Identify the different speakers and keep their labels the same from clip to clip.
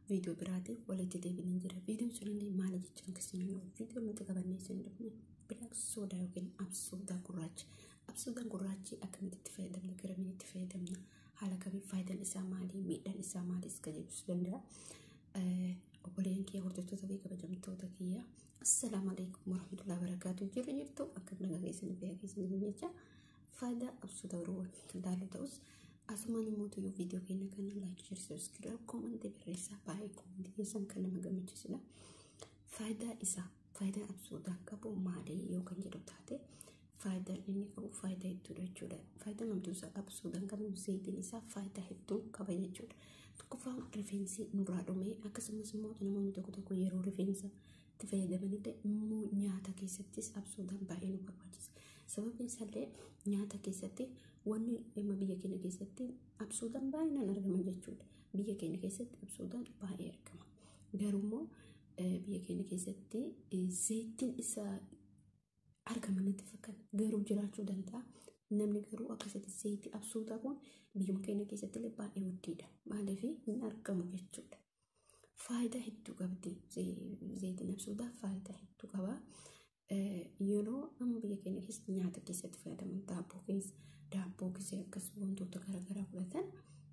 Speaker 1: Viidiyoo biraatiin walitti deebinee jira. Viidiyoon sunillee maali jechaan keessan yoo viidiyoo nuti qabannee isin dhufne black soda yookiin absuudaa gurraacha. Absuudaan gurraachi akkamitti itti fayyadamna, garamiin itti fayyadamna, haala kamiin, faayidaan isaa maali, miidhaan isaa maalis kan ibsuu danda'a. Obboleeyyan kiyya, hordoftoota fi kabajamtoota kiyya, assalaamu alaikum warahmatullahi wabarakaatu. Jiru jirtu, akkam nagaa keessanii, fayyaa keessanii jecha, faayidaa absuudaa yeroo ilaallu ta'us, asumaan immoo tuyyuu viidiyoo keenya kana like, share, subscribe, comment barreessaa. Baay'ee comment keessan kan nama gammachiisudha. Faayidaa isaa, faayidaa absuudaan qabu maali yoo kan jedhu taate, faayidaan inni qabu faayidaa hedduudha jechuudha. Faayidaan absuudaan qabu, zayitiin isaa faayidaa hedduu qaba jechuudha. Tokkoffaan rifeensi nurraa dhume, akkasumas immoo namoonni tokko tokko yeroo rifeensa itti fayyadamanillee immoo nyaata keessattis absuudaan baay'ee nu barbaachisa. Sababiin isaallee nyaata keessatti wanni dhimma biyya keenya keessatti absuudaan baay'inaan argama jechuudha. Biyya keenya keessatti absuudaan baay'ee argama. Garuu immoo biyya keenya keessatti zayitiin isaa argama natti fakkaata. Garuu jiraachuu danda'a. Namni garuu akkasitti zayitii absuudaa kun biyyuma keenya keessatti illee baay'ee guddiidha. Maaliif hin argamu jechuudha. Faayidaa hedduu qabdi. Zayitiin absuudaa faayidaa hedduu qaba. Yeroo amma biyya keenya keessatti nyaata keessatti fayyadaman, daabboo keessa, daabboo keessa akkas wantoota garaagaraa fudhatan,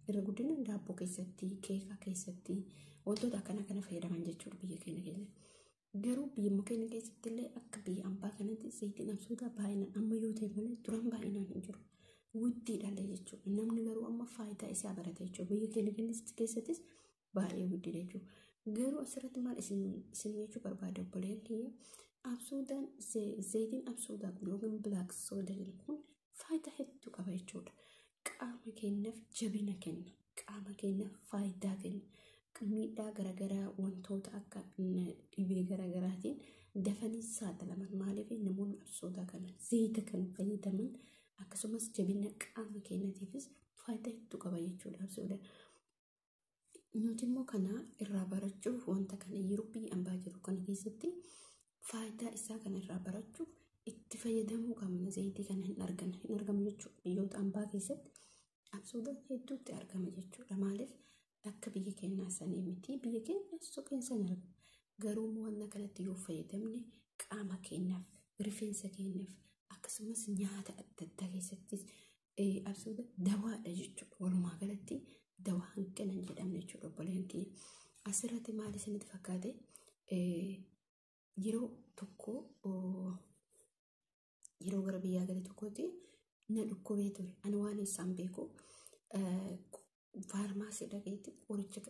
Speaker 1: irra guddina daabboo keessatti, keeka keessatti wantoota akkana kana fayyadaman jechuudha biyya keenya keessatti. Garuu biyyuma keenya keessatti illee akka biyya ambaa kanatti zayitiin absuudaa baay'inaan amma yoo ta'e malee duraan baay'inaan hin jiru. Guddiidhaallee jechuudha. Namni garuu amma faayidaa isaa barate jechuudha. Biyya keenya keessattis baay'ee guddiidha jechuudha. Garuu asirratti maal isin jechuu barbaada, obboleen kiyya? Absuudaan, zayitiin absuudaa kun yookiin black soda jedhamu kun faayidaa hedduu qaba jechuudha. Qaama keenyaaf jabina kenna. Qaama keenyaaf faayidaa kenna. Miidhaa garaagaraa, wantoota akka dhibee garaagaraatiin dafanii saaxilaman. Maaliif namoonni absuudaa kana, zayita kana fayyadaman, akkasumas jabina qaama keenyaatiifis faayidaa hedduu qaba jechuudha absuudaan. Nuti immoo kana irraa barachuuf, wanta kana yeroo biyya ambaa jiru kana keessatti faayidaa isaa kana irraa barachuuf itti fayyadamuu qabna. Zayitii kana hin argana, hin argamu jechuudha. Biyyoota ambaa keessatti absuudaan hedduutti argama jechuudha. Maaliif akka biyya keenyaa sanii miti. Biyya keenya suuqiin argama. Garuu wanta kanatti yoo fayyadamne qaama keenyaaf, rifeensa keenyaaf, akkasumas nyaata adda addaa keessattis absuuda dawaadha jechuudha. Walumaa galatti dawaa hanqina hin jedhamne jechuudha, obboleen kiyya. Asirratti maal isinitti fakkaate? Yeroo tokko, yeroo gara biyyaa gale tokkotti na dhukkubee ture. Ani waan isaan beeku faarmaasii dhaqeetti qoricha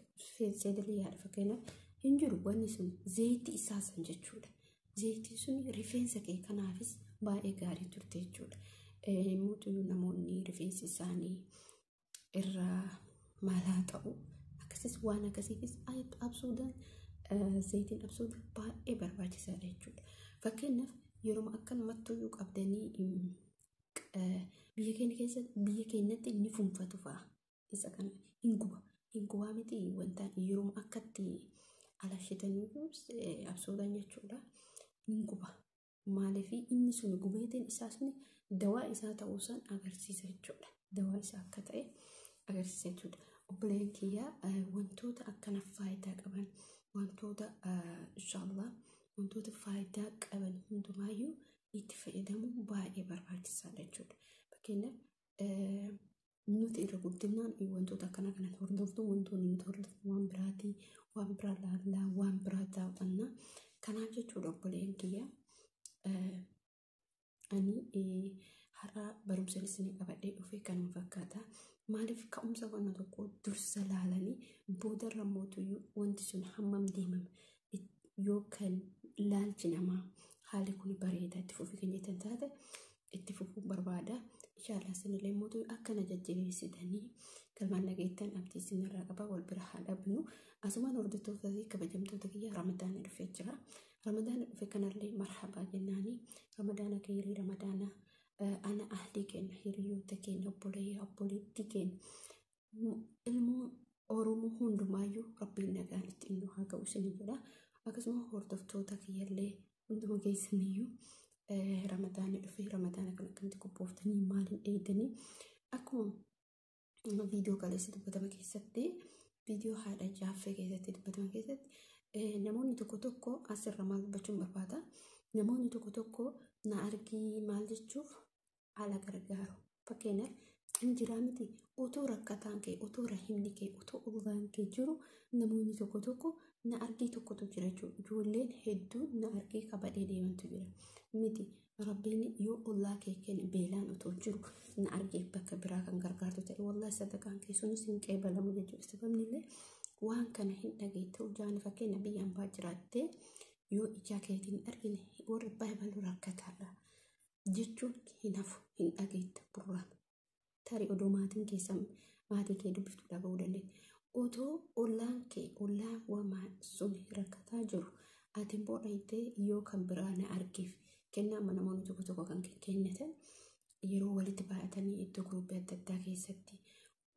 Speaker 1: seedalee yaada fakkeenyaaf hin jiru, wanni sun zayitii isaa san jechuudha. Zayitiin sun rifeensa kee kanaafis baay'ee gaarii turte jechuudha. Mootuu namoonni rifeensi isaanii irraa maalaa ta'u, akkasumas waan akkasiifis absuudaan, zayitiin absuudaan baay'ee barbaachisaadha jechuudha. Fakkeenyaaf yeroo akkanumattuu qabdanii biyya keenya keessatti, biyya keenyatti ni funfatu fa'a. Isa kana hin guba. Hin gubaa miti, wanta yeroo akkatti alashitanii absuudaan jechuudha. Hin guba. Maaliif inni sun gubeetiin isaa sun dawaa isaa ta'uusaan agarsiisa jechuudha. Dawaa isaa akka ta'e agarsiisa jechuudha. Obboleen kiyyaa, wantoota akkana faayidaa qaban, wantoota inshaallah wantoota faayidaa qaban hundumaayyuu itti fayyadamuun baay'ee barbaachisaadha jechuudha. Fakkeenyaaf nuti irra guddinaan wantoota akkana kana hordofnu, wantoonni nuti hordofnu waan biraatii, waan biraa laallaa, waan biraa daawwannaa. Kanaaf jechuudha, obboleen kiyya, ani har'a barumsa isinii qabadhee dhufe kanuma fakkaata. Maaliif ka'umsa wanna tokko dursa laalanii boodarra mootuyyuu wanti sun hammam deemama yoo kan laalchi namaa haalli kun bareedaa itti fufii kan jettan taate itti fufuu barbaada. Inshaallah isinillee mootuu akkana jajjabeessitanii galmaan dhageettan abdii isinirraa qaba, wal bira haa dhabnu. Asumaan hordoftoota fi kabajamtoota kiyya, Ramadaana dhufee jira. Ramadaana dhufe kanallee marhabaa jennaanii, Ramadaana keerii, Ramadaana ana ahlii keenya, hiriyoota keenya, obboleeyyaa, obboleettii keenya, ilmoo Oromoo hundumaayyuu Rabbiin nagaan itti nu haa ga'u isin jedha. Akkasuma hordoftoota kiyyallee hunduma keessaniyyuu Ramadaanni dhufe, Ramadaana kan akkamitti qophooftanii, maaliin eegdanii, akkuma viidiyoo kaleessa dubbatame keessatti Viidiyoo haadha jaaffee keessatti dubbataman keessatti namoonni tokko tokko asirra maal dubbachuun barbaada? Namoonni tokko tokko na argii maal jechuuf ala gargaaru. Fakkeenyaaf injiraa miti otoo rakkataan kee, otoo rahimni kee, otoo ollaan kee jiru namoonni tokko tokko na argii tokkotu jira jechuudha. Ijoolleen hedduun na argii kabadhee deemantu jira. Miti Rabbiin yoo ollaa kee kenne beelaan otoo jiru na argee bakka biraa kan gargaartu ta'e wallaahi sadaqaan kee sunis hin qeebalamu jechuudha. Sababni illee waan kana hin dhageettu jaani fakkeenya biyya ambaa jiraattee yoo ija keetiin hin argine warri baay'ee rakkataadha jechuun hin hafu hin dhageettu burraan. Tarii odoo maatiin keessan maatii kee dubbiftu dhaga'uu dandeenya. Otoo ollaan kee ollaan wamaa sun rakkataa jiru ati immoo dhayitee yoo kan biraa na argeef kennaa amma namoonni tokko tokko kan kennatan yeroo walitti baay'atanii iddoo guruppii adda addaa keessatti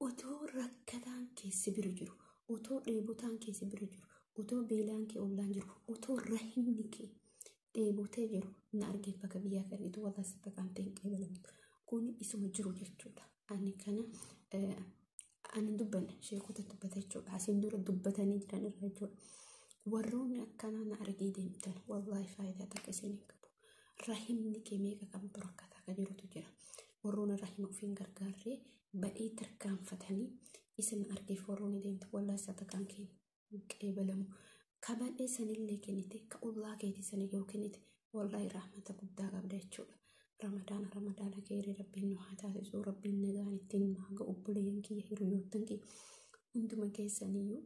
Speaker 1: otoo rakkataan kee si bira jiru, otoo dheebotaan kee si bira jiru, otoo beelaan kee ollaan jiru, otoo rahimni kee dheebotee jiru na argeef bakka biyyaa kan argitu walaa sadaqaan ta'e hin qeebalamtu. Kun isuma jiru jechuudha. Ani kana ani dubbanne sheekota dubbata jechuudha. Asiin dura dubbatanii jiran irra jechuudha. Warroonni akkanaa na argee deemtan wallaahi faayidaa takka isin hin qabu. Rahimni kee meeqa qabdu rakkataa kan jirutu jira. Warroonni rahima ofiin gargaarree badhee tarkaanfatanii isin argeef warroonni deemtan wallaahi sadaqaan kee hin qeebalamu. Ka badhee sanillee kennite ka ollaa keetii sana yoo kennite wallaahi rahmata guddaa qabda jechuudha. Ramadaana ramadaana keeree rabbiin nu haa taasisu rabbiin nagaan ittiin nu haa ga'u obboleeyyan kiyya hiriyoottan kiyya hunduma keessaniyyuu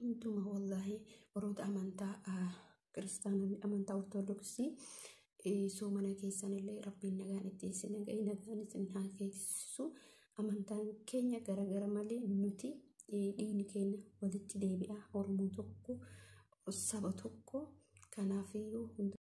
Speaker 1: hunduma wallaahi warroota amantaa kiristaanaa amantaa ortodoksii soomana keessanillee rabbiin nagaan ittiin isin ga'e nagaan isin haa geessisu amantaan keenya garagara malee nuti dhiigni keenya walitti deebi'a Oromoo tokko saba tokko kanaafiyyuu.